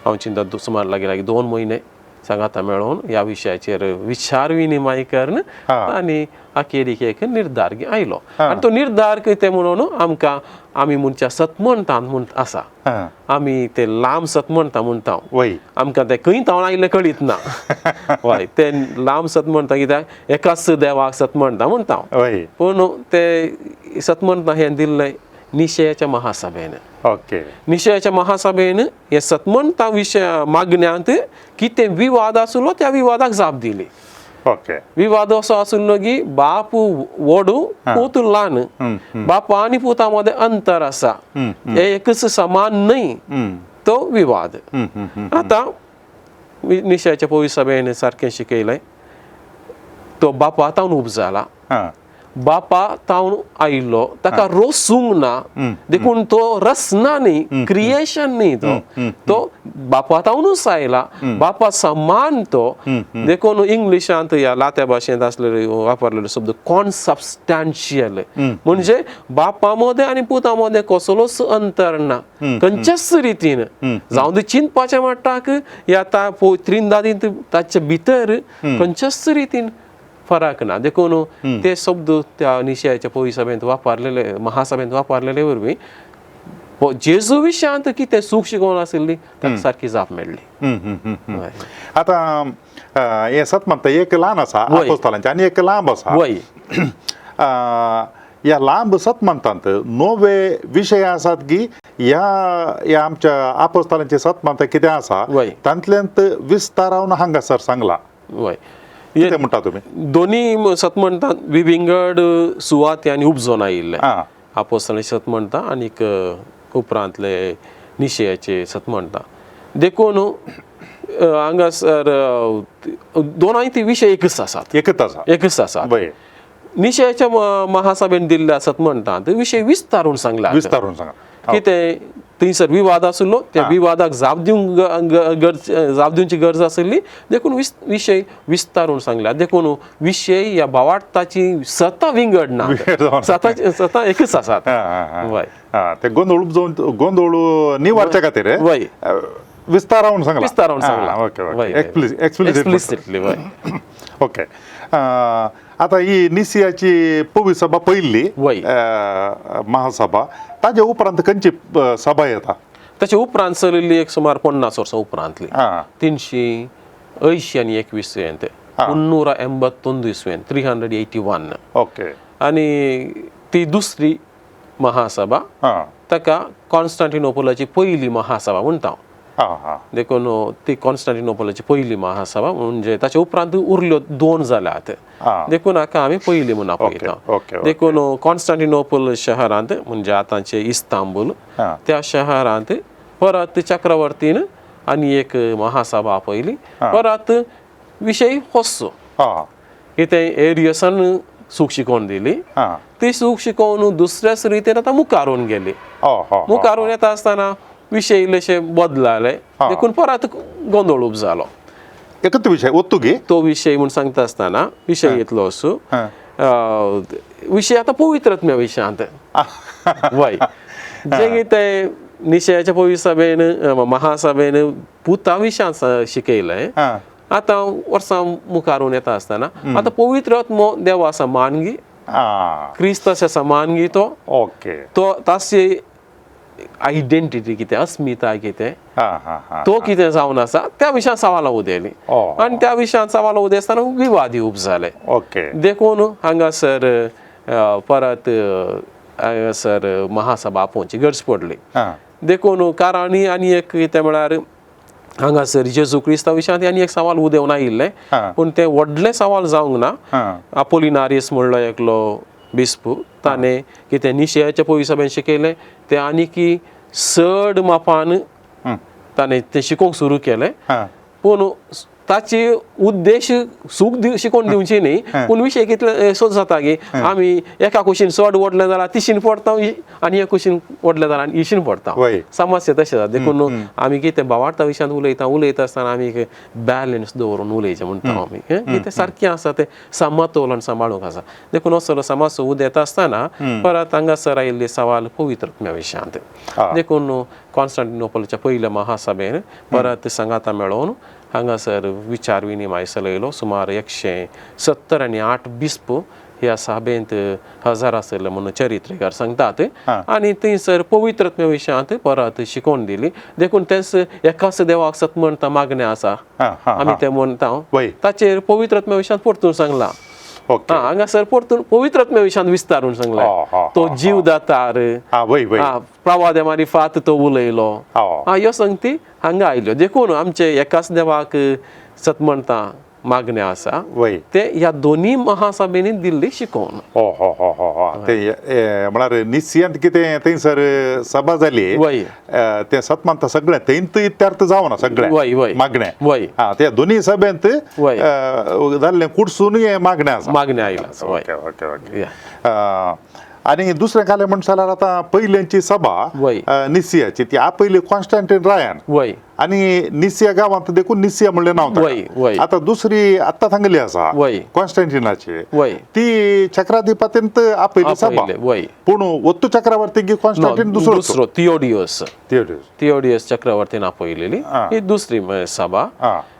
हांव चिंता सुमार लागीं लागीं 2 म्हयने सांगाता मेळोवन ह्या विशयाचेर विचार विनिमय करून आनी अखेरीक एक निर्धार आयलो. आनी तो निर्धार कितें म्हणून आमकां आमी मनशां सतमंतान म्हूण आसा, आमी ते लांब सतमंता म्हणटा, आमकां ते खंय तावन आयिल्लें कळीत ना. हय, ते लांब सत म्हणटा कित्याक एकाच देवाक सत म्हणटा म्हणटा, पूण ते सत म्हणटा हें दिल्लें निशयाच्या महासभेन. ओके, निशयाच्या महासभेन हे सतमंता विशय मागण्यांत कितें विवाद आसलो त्या विवादाक जाप दिली. ओके, विवाद असो आसलो की बाप व्हडू पूत ल्हान, बापा आनी पुता मदें अंतर आसा, हे एकच समान न्हय, तो विवाद. आतां निशयाच्या पवित्र सभेन सारकें शिकयलें, तो बापा तावन उब जाला, बापा तावन आयिल्लो, ताका रोसूंक ना, देखून तो रचना न्ही, क्रिएशन न्ही, तो तो बापा तावनूच आयला, बापा समान तो. देखून इंग्लिशांत ह्या लात्या भाशेंत आसलेले वापरलेले शब्द कॉन्सबस्टान्शियल, म्हणजे बापा मदें आनी पुता मदें कसलोच अंतर ना, खंयच्याच रितीन. जावं ती चिंतपाचें म्हणटाक ह्या त्रिंदादींत ताचे भितर खंयच्याच रितीन फरक ना. देखून ते शब्द त्या निशयाच्या पवित्र सभेंत वापरलेले, महासभेंत वापरलेले वरवीं जेजू विशयांत कितें सूख शिकोवन आशिल्ली ताका सारकी जाप मेळ्ळी. आतां हें सत म्हणटा एक ल्हान आसा आपोस्तालांचें आनी एक लांब आसा. ह्या लांब सत म्हणटात नवे विशय आसात की ह्या ह्या आमच्या आपोस्तालांचे सत म्हणटा कितें आसा तांतल्यान विस्तारावन हांगासर सांगला. वय, कितें म्हणटा तुमी? दोनी सत म्हणटा विविंगड सुवाती आनी उपजोन आयिल्ले, आपोस्तालांचे सत म्हणटा आनीक उपरांतले निशयाचे सत म्हणटा. देखून हांगासर दोनाय ती विशय एकच आसात, एकच आसा, एकच आसा. निशयाच्या महासभेन दिल्ले आसत म्हणटा विशय विस्तारून सांगला, विस्तारून सांगा कितें थंयसर विवाद आशिल्लो त्या विवादाक जाप दिवंक गरज, जाप दिवची गरज आशिल्ली, देखून विशय विस्तारून सांगला. देखून विशय ह्या भावार्थाची सता विंगड ना, सता एकच आसात. ते गोंदळ गोंदळ निवारच्या खातीर विस्तारावन सांगला, विस्तारावन सांगला. एक्सप्लिसिटली. ओके, आतां ही निसियाची पवी सभा पयली महासभा, ताजे उपरांत खंयची सभा येता? ताचे उपरांत चलिल्ली एक सुमार 50 वर्सां उपरांतली, 381 आनी 21 इस्वेंत, 381 इस्वेंत, 381. ओके, आनी ती दुसरी महासभा, ताका कॉन्स्टांटिनोपलाची पयली महासभा म्हणटा. देखून ती कॉन्स्टांटिनोपलाची पयली महासभा म्हणजे ताचे उपरांत उरल्यो 2 जाल्यात, देखून हाका आमी पयली म्हूण आपयता. देखून कॉन्स्टांटिनोपल शहरांत म्हणजे आतांचे इस्तांबूल, त्या शहरांत परत चक्रवर्तीन आनी एक महासभा आपयली. परत विशय होसो कितें एरियसान सूख शिकोवन दिली, ती सूख शिकोवन दुसऱ्याच रितीन आतां मुखारून गेली. मुखारून येता आसतना विशय इल्लेशे बदलाले, देखून परत गोंदळ उब जालो. एकच विशय ओतुगी तो विशय म्हूण सांगता आसतना विशय येतलो असो विशय आतां पवित्रत्म्या विशयांत. वय, जें कितें निशयाच्या पवित्र सभेन महासभेन पुता विशयांत शिकयलें, आतां वर्सां मुखारून येता आसतना आतां पवित्र आत्मो देवा समान गी, क्रिस्ताच्या समान गी, तो ओके, तो ताची आयडेंटिटी कितें, अस्मिताय कितें, तो कितें जावन आसा त्या विशयांत सवालां उदयली आनी त्या विशयांत सवालां उदय आसतना विवाद उब जाले. ओके, देखून हांगासर परत हांगासर महासभा आपोवची गरज पडली. देखून कारण आनी एक कितें म्हळ्यार हांगासर जेजू क्रिस्ता विशयांत आनी एक सवाल उदेवन आयिल्लें, पूण तें व्हडलें सवाल जावंक ना. आपोलिनारियस म्हणलो एकलो बिस्पू, ताणें कितें निशयाच्या पवित्र सभेन शिकयलें तें आनीकी चड मापान ताणें तें शिकोवंक सुरू केलें. पूण ताची उद्देश सूख शिकोवन दिवची न्ही, पूण विशय कितले असो जाता की आमी एका कुशीन चड ओडले जाल्यार तिशीन पडटा आनी एक कुशीन ओडले जाल्यार आनी इशीन पडटा, समस्या तशें जाता. देखून आमी कितें भावार्था विशयांत उलयता, उलयता आसतना आमी एक बॅलन्स दवरून उलयचें म्हणटा आमी, कितें सारकें आसा तें समतोलन सांबाळूंक आसा. देखून असलो समाज उदेता आसतना परत हांगासर आयिल्ले सवाल पवित्रत्म्या विशयांत. देखून कॉन्स्टंटिनोपलच्या पयल्या महासभेन परत सांगाता मेळोवन हांगासर विचार विनिमय चलयलो. सुमार 178 बिस्प ह्या सभेंत हजर आशिल्ले म्हणून चरित्रकार सांगतात. आनी थंयसर पवित्रत्व विशयांत परत शिकोवन दिली. देखून तेंच एकाच देवाक सत म्हणटा मागणें आसा, आमी तें म्हणटा, ताचेर पवित्रत्व विशयांत परतून सांगलां. हांगासर परतून पवित्रत्व विशयांत विस्तारून सांगलां. तो जीव दातार प्रवादे मारिफात तो उलयलो, ह्यो संगती हांगा आयल्यो. देखून आमचे एकाच देवाक सत म्हणटा मागणें आसा ते ह्या दोनी महासभेनी दिल्ली शिकोवन. ते म्हळ्यार निसियांत कितें थंयसर सभा जाली तें सतमानता सगळें थंयत इत्यार्थ जावना सगळें मागणें. ते दोनी सभेंत जाल्लें कुडसून हें मागणें आसा, मागणें आयलां. Okay okay okay. आनी दुसरें कालें म्हण जाल्यार आतां पयल्यांची सभा निसियाची ती आपयली कॉन्स्टंटीन रायान आनी निसिया गांवांत देखून निसिया म्हणलें नांव. आतां दुसरी आतां थांगली आसा कॉन्स्टंटिनाची, ती चक्राधिपतींत आपयली सभा, पूण ओत्तू चक्रवर्ती कॉन्स्टंटीन दुसरो दुसरो थियोडियस, थियोडियस चक्रवर्तीन आपयलेली ही दुसरी सभा.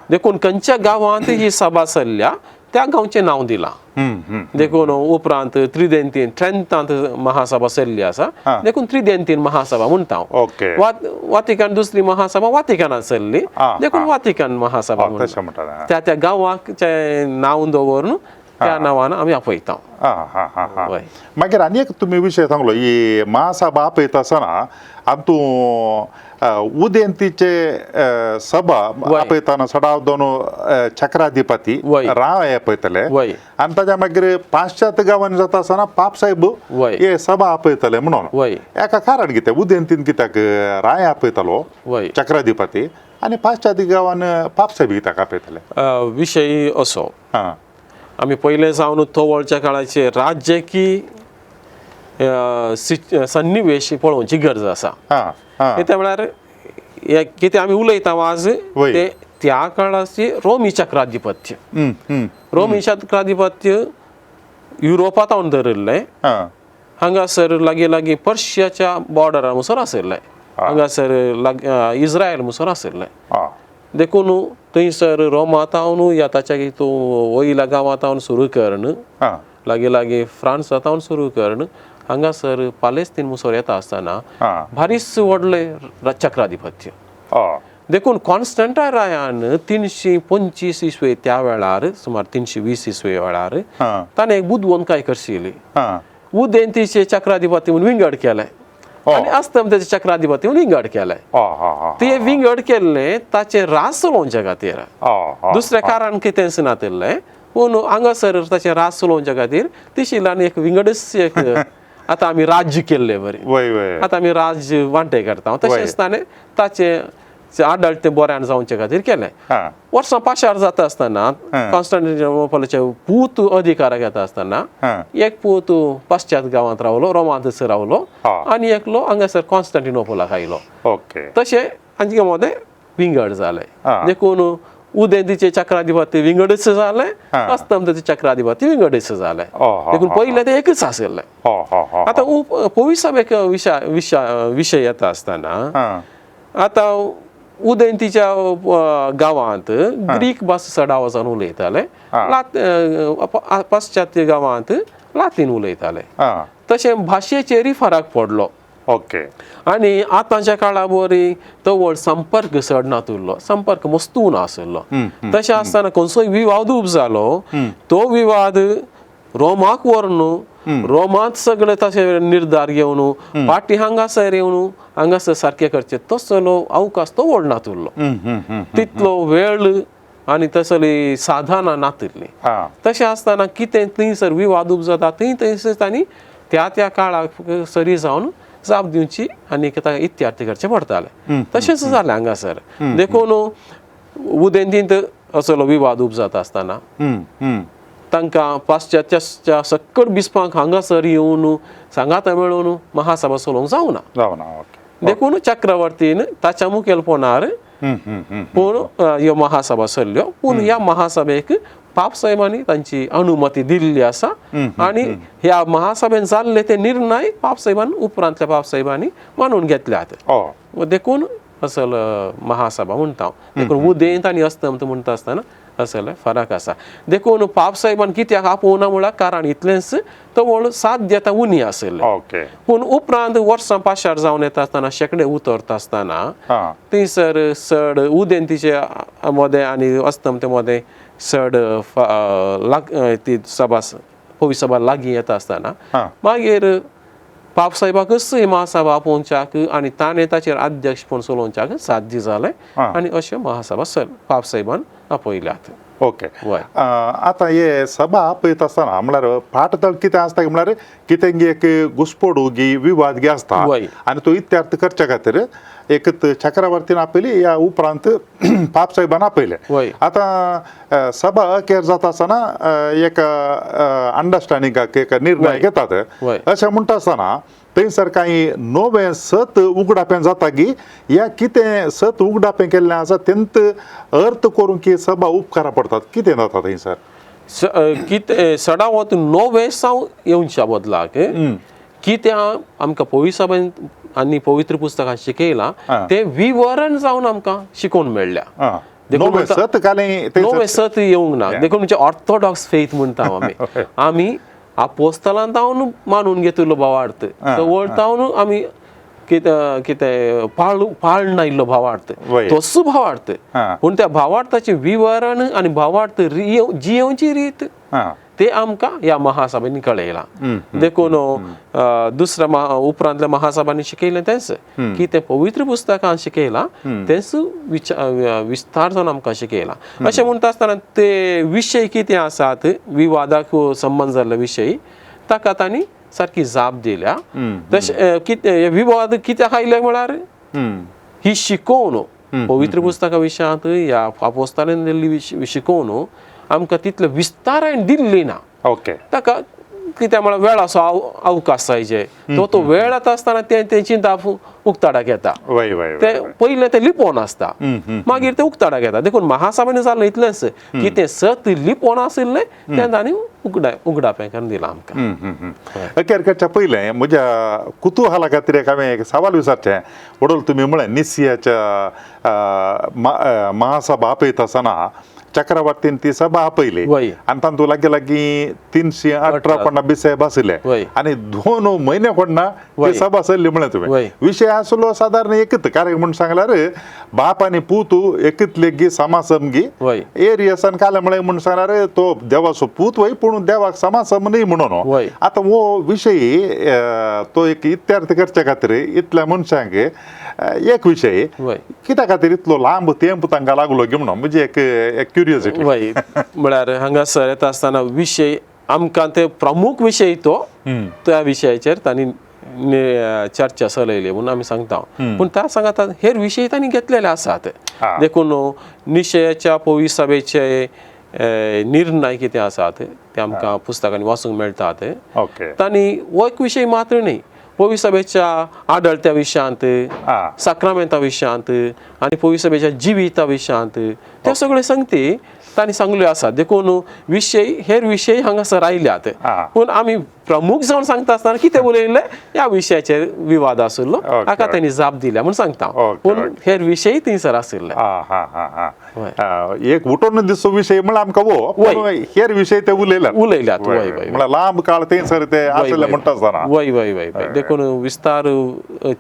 देखून खंयच्या गांवांत ही सभा चल्ल्या त्या गांवचें नांव दिलां. देखून उपरांत त्रिदेंतीन ट्रेंतांत महासभा चल्ली आसा, देखून त्रिदेंतीन महासभा म्हणटा. वातिकान दुसरी महासभा वातिकानांत चल्ली, देखून वातिकान महासभा म्हणटा. त्या त्या गांवाचें नांव दवरून त्या नांवान आमी आपयता. मागीर आनी एक तुमी विशय सांगलो, ही महासभा आपयता आसतना आनी उदेंतीचे सभा आपयतना सडाव दोन चक्राधिपती राय आपयतले आनी ताच्या मागीर पाश्चात्य गांवांनी जाता आसतना पापसाहेब हे सभा आपयतले म्हणून. एका कारण कितें उदेंतीन कित्याक राय आपयतालो चक्राधिपती आनी पाश्चात्य गांवान पापसाहेब कित्याक आपयतले? विशय असो, आमी पयले जावन तवळच्या काळाचे राज्यकी सन्निवेश पळोवची गरज आसा. कितें म्हळ्यार कितें आमी उलयता आज ते त्या काळाची रोमी चक्राधिपत्य, रोमी चक्राधिपत्य युरोपांत धरिल्लें. हांगासर लागीं लागीं पर्शियाच्या बॉर्डरा मुसर आशिल्लें, हांगासर इस्रायल मुसर आशिल्लें. देखून थंयसर रोमांत या ताच्या तूं वयल्या गांवांत सुरू करून लागीं लागीं फ्रांसांत सुरू करून हांगासर पालेस्तीन मुसर येता आसतना भारीच व्हडलें चक्राधिपत्य. देखून कॉन्स्टंटाय रायान 325 इसवे त्या वेळार, सुमार 320 इसवे वेळार ताणें एक बुदवंतकाय करशिली. उदेंतीचे चक्राधिपती म्हूण विंगड केलें आनी अस्तमतेचे चक्राधिपती म्हूण विंगड केलें. ते विंगड केल्लें ताचें रास चलोवच्या खातीर, दुसरें कारण कितेंच नातिल्लें, पूण हांगासर ताचें रास चलोवच्या खातीर तिशिल्ल्यान एक विंगडच एक आतां आमी राज्य केल्ले बरी, आतां आमी राज्य वांटे करता, तशेंच ताणें ताचें आडळतें बऱ्यान जावचे खातीर केलें. वर्सां पाशार जाता आसतना कॉन्स्टंटिनोपलाचे पूत अधिकाराक येता आसतना एक पूत पाश्चात गांवांत रावलो, रोमांतच रावलो, आनी एकलो हांगासर कॉन्स्टंटिनोपलाक आयलो. तशें हांचे मदें विंगड जालें. देखून उदेंतीचे चक्राधिपती विंगडच जालें, अस्तमतेचे चक्राधिपती विंगडच जालें. देखून पयलें तें एकच आशिल्लें. आतां पविसभेक विशय येता आसतना आतां उदेंतीच्या गांवांत ग्रीक भास चड आवाजान उलयताले, पाश्चात्य गांवांत लातीन उलयताले. तशें भाशेचेरय फरक पडलो. ओके. आनी आतांच्या काळा बरी तवळ संपर्क चड नातुरलो, संपर्क मस्तू नासलो. तशें आसतना खंयचोय विवाद उब जालो तो विवाद रोमाक व्हरून रोमांत सगळे तशे निर्धार घेवन फाटीं हांगासर येवन हांगासर सारकें करचें तसलो अवकाश तो व्हड नातुरलो, तितलो वेळ आनी तसली साधनां नातिल्लीं. तशें आसतना कितें थंयसर विवाद उब जाता थंय थंयसर तांणी त्या त्या काळाक सरी जावन जाप दिवची आनी इत्यार्थ करचें पडटालें. तशेंच जालें हांगासर. देखून उदेंतींत असलो विवाद उब जाता आसतना तांकां पाश्चात्याच्या सक्कड बिस्पांक हांगासर येवन सांगाता मेळोवन महासभा चलोवंक जावना. देखून चक्रवर्तीन ताच्या मुखेलपणार पूण ह्यो महासभा चल्ल्यो. पूण ह्या महासभेक पापसाहेबांनी तांची अनुमती दिल्ली आसा आनी ह्या महासभेन जाल्ले ते निर्णय पापसाहेबान उपरांतल्या पापसाहेबांनी मानून घेतल्यात. देखून असल महासभा म्हणटा हांव. देखून उदेंत आनी अस्तंत म्हणटा आसतना असले फरक आसा. देखून पापसाहेबान कित्याक आपोवना म्हळ्यार कारण इतलेंच तवळ साध्यता उणी आशिल्लें. पूण उपरांत वर्सां पाशार जावन येता आसतना शेंकडे उतरता आसतना थंयसर चड उदेंतीचे मदें आनी अस्तमते मदें चड ती सभा पवी सभा लागीं येता आसतना मागीर पापसाहेबाकच ही महासभा आपोवच्याक आनी ताणें ताचेर अध्यक्षपण चलोवच्याक साध्य जालें आनी अश्यो महासभा सर पापसाहेबान आपयल्यात. ओके. आतां हे सभा आपयता आसतना म्हळ्यार फाटतळ कितें आसता म्हळ्यार कितें एक घुसपोडू गी विवाद गी आसता आनी तो इत्यार्थ करच्या खातीर एक चक्रवर्तीन आपयली या उपरांत पापसाहेबान आपयले. आतां सभा अखेर जाता आसतना एक अंडरस्टँडिंगाक एक निर्णय घेतात. अशें म्हणटा आसतना थंयसर कांय नवें सत उगडापें जाता की या कितें सत उगडापें केल्लें आसा तेंत अर्थ करूंक की सभा उपकारा पडतात कितें जाता थंयसर? कितें सडावत नवें साव येवच्या बदलाक कितें आमकां पवित्र सभेन आनी पवित्र पुस्तकां शिकयलां तें विवरण जावन आमकां शिकोवन मेळ्ळ्या. नवें सत नवें सत येवंक ना. देखून म्हणजे ऑर्थोडॉक्स फेथ म्हणटा आमी. आमी आपोस्तलान तावन मानून घेतिल्लो भावार्थ तवळ तावन आमी कितें कितें पाळण आयिल्लो भावार्थ तसो भावार्थ. पूण त्या भावार्थाचें विवरण आनी भावार्थ जियेवची रीत ते आमकां ह्या महासभेन कळयलां. देखून दुसऱ्या उपरांतल्या महासभांनी शिकयलें तेंच की तें पवित्र पुस्तकान शिकयलां तेंच विस्तार जावन आमकां शिकयलां. अशें म्हणटा आसतना ते विशय कितें आसात विवादाक संबंद जाल्ले विशय ताका तांणी सारकी जाप दिल्या. तशें कितें विवाद कित्याक आयले म्हळ्यार ही शिकोवन पवित्र पुस्तका विशयांत ह्या आपोस्तालान दिल्ली शिकोवन आमकां तितले विस्तारान दिल्ली ना. ओके. ताका कित्याक म्हळ्यार वेळाचो अवकाश जायचे तो तो वेळ येता आसतना तें तें चिंताप उक्ताडाक येता. तें पयलें तें लिपोवन आसता मागीर तें उक्ताडाक येता. देखून महासभेन जालें इतलेंच की तें सत लिपोवन आशिल्लें तें तांणी उगडापें करून दिलां आमकां. अखेर करच्या पयलें म्हज्या कुतुहला खातीर एक हांवें एक सवाल विचारचें. वडोल तुमी म्हळें निसियाच्या महासभा आपयता आसतना चक्रवर्तीन ती सभा आपयली आनी तातूंत लागीं लागीं 318 कोणा बिसाहेब आशिल्ले आनी 2 म्हयने कोणा ती सभा चल्ली म्हळें तुवें. विशय आसलो सादारण एकच कारण म्हूण सांगल्यार बाप आनी पूत एकच लेगी समासमगी एरियसान काले म्हळें म्हूण सांगल्यार तो देवाचो पूत वय पूण देवाक समासम न्ही म्हणून. आतां हो विशय तो एक इत्यार्थ करच्या खातीर इतल्या मनशांक एक विशय कित्या खातीर इतलो लांब तेंप तांकां लागलो की म्हणून म्हणजे एक क्युरियोसिटी. वय म्हळ्यार हांगासर येता आसतना विशय आमकां ते प्रमुख विशय तो त्या विशयाचेर तांणी चर्चा चलयली म्हणून आमी सांगता. पूण त्या सांगता हेर विशय तांणी घेतलेले आसात. देखून निशयाच्या पवित्र सभेचे निर्णय कितें आसात ते आमकां पुस्तकांनी वाचूंक मेळटात. तांणी हो एक विशय मात्र न्ही पवित्र सभेच्या आडळत्या विशयांत साक्रामेंता विशयांत आनी पवित्र सभेच्या जिविता विशयांत ते सगळे संगती तांणी सांगल्यो आसा. देखून विशय हेर विशय हांगासर आयल्यात. पूण आमी प्रमुख जावन सांगता आसतना कितें उलयल्लें ह्या विशयाचेर विवाद आशिल्लो हाका तांणी जाप दिल्या म्हूण सांगता. पूण हेर विशय थंयसर आशिल्ले. एक उठोवन दिसचो विशय म्हळ्यार आमकां हो हेर विशय ते उलयल्यात उलयल्यात. म्हळ्यार लांब काळ थंयसर ते आशिल्ले म्हणटा आसतना. वय वय वय वय देखून विस्तार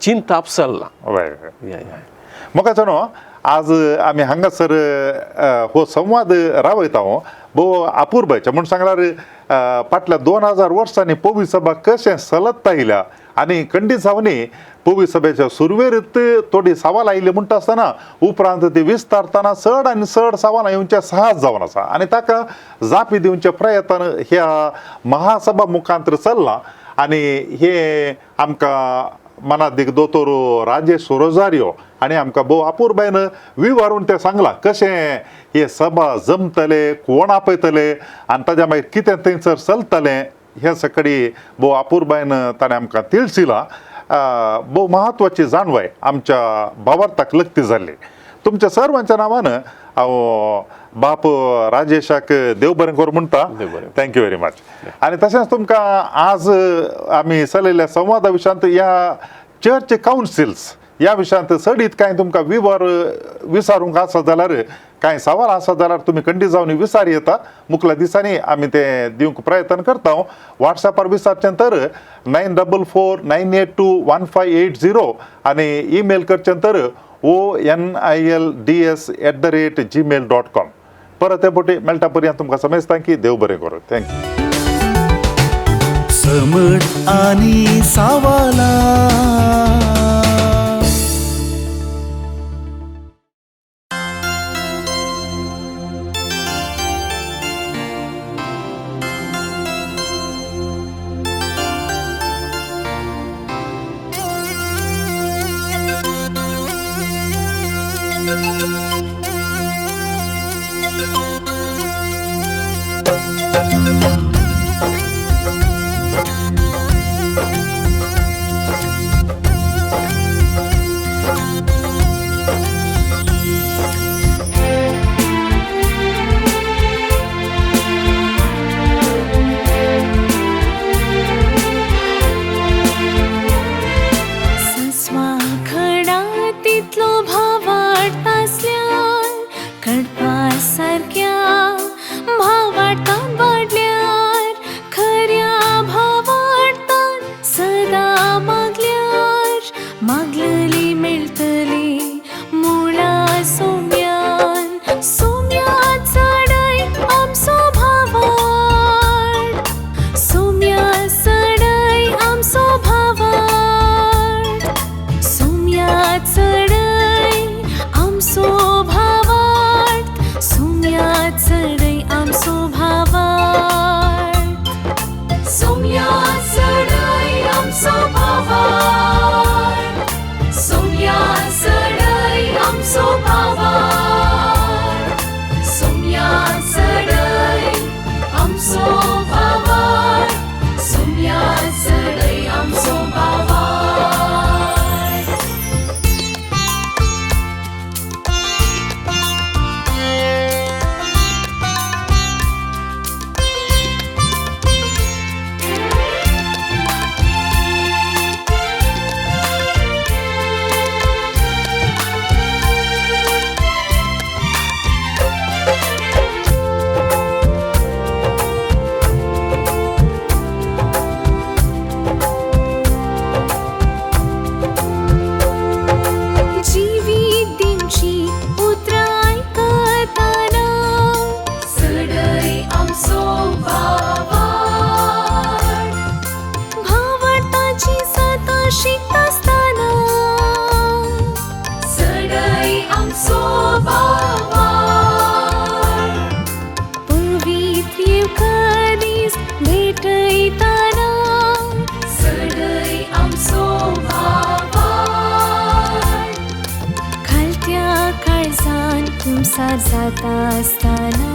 चिंताप चल्ला. म्हाका जाणो आज आमी हांगासर हो संवाद रावयता भोव अपुरबायचे म्हूण सांगल्यार फाटल्या 2000 वर्सांनी पवित्र सभा कशें चलत आयल्या आनी खंडीत जावनी पवित्र सभेच्या सुरवेरच थोडी सवाल आयली म्हणटा आसतना उपरांत ती विस्तारतना चड आनी चड सवालां येवचें सहज जावन आसा आनी ताका जापी दिवचे प्रयत्न ह्या महासभा मुखांतर चल्ला. आनी हे आमकां मनादीक दोतोर राजेश रोजारियो आनी आमकां भोव अपुरबायन विवारून तें सांगलां कशें हे सभा जमतले कोण आपयतले आनी ताज्या मागीर कितें थंयसर चलतलें हें सगळी भोव अपुरबायन ताणें आमकां तिळसिलां. भोव म्हत्वाची जाणवाय आमच्या भावार्थाक लक्ती जाल्ली. तुमच्या सर्वांच्या नांवान हांव बाप राजेशाक देव बरें करूं म्हणटा. देव बरें. Thank you very much. आनी तशेंच तुमकां आज आमी चलयल्ल्या संवादा विशयांत ह्या चर्च कावन्सिल्स ह्या विशयांत चडीत कांय तुमकां विवर विचारूंक आसा जाल्यार, कांय सवाल आसा जाल्यार तुमी खंडीत जावन विचार येता. मुखल्या दिसांनी आमी ते दिवंक प्रयत्न करता. वॉट्सॅपार विचारचें तर 9449821580 आनी ईमेल करचें तर onilds@gmail.com. परत हे फावटी मेळटा पर्यंत तुमकां समजता की देव बरें करूं. Thank you. समट आनी सावाला. कुमसार जाता आसतना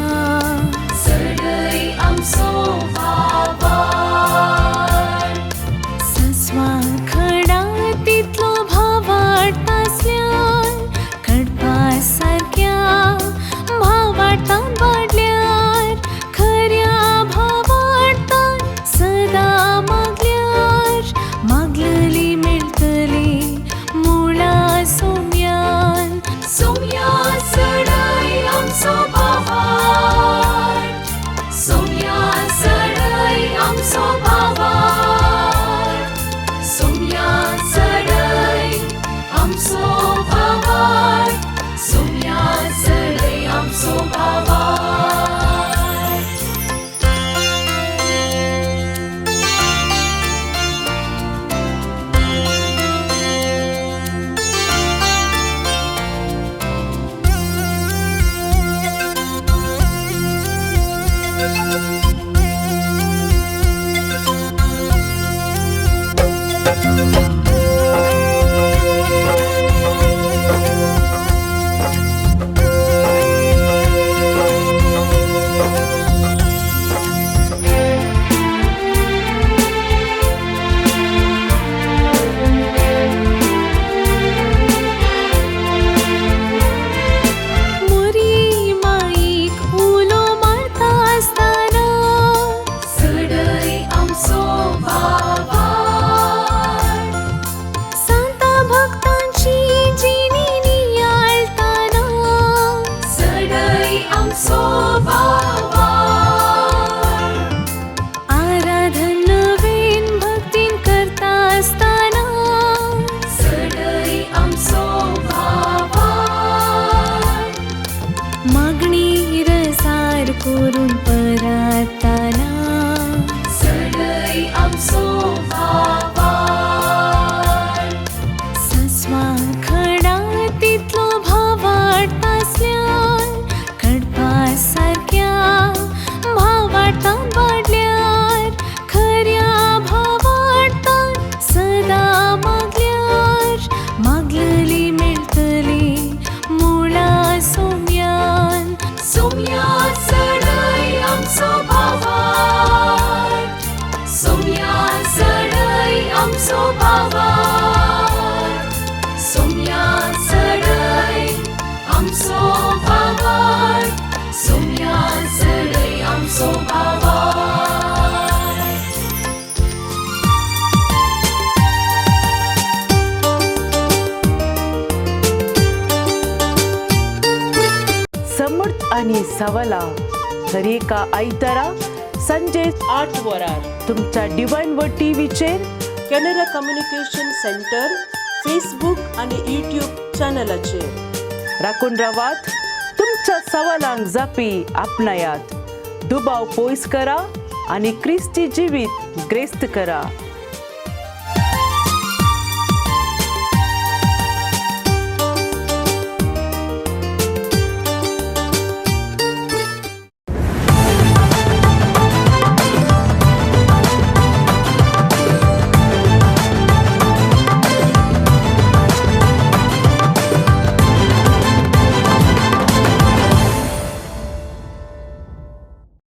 सडय आमचो भावार्थ. सस्वां खडा तितलो भावार्थ आसल्यार कडपा सारक्या भावार्थान वाडल्यार खऱ्या भावार्थान सदां मागल्यार मागलली मेळटली मुळा सोम्यान. सोम्या सडय आमचो भावार्थ. सोम्या सडय आमचो आमचो भावार्थ. आराधन नवीन भक्तीन करता आसतना चडय आमचो भावार्थ. मागणी रजार करून परातना चडय आमचो भावार्थ. सस्वा खडा तितलो भावार्थ आसल्यार कडपा सारक्या भावार्थान वाडल्यार खऱ्या भावार्थान सदां मागल्यार मागलली मेळटली मुळा सोम्यान. सोम्या चडय आमचो भावार्थ. सोम्या चडय आमचो भावार्थ. सोम्या चडय आमचो भावार्थ. सोम्या चडय आमचो भावार्थ. समर्थ आणि सवला दरेका आयतारा संजे 8 वरार तुमच्या डिवायन व टीव्हीचेर, कॅनरा कम्युनिकेशन सेंटर फेसबूक आणि यूट्यूब चॅनलाचेर. राखून रावात, तुमच्या सवालांक जापी आपणायात, दुबाव पयस करा आनी क्रिस्ती जिवीत ग्रेस्त करा.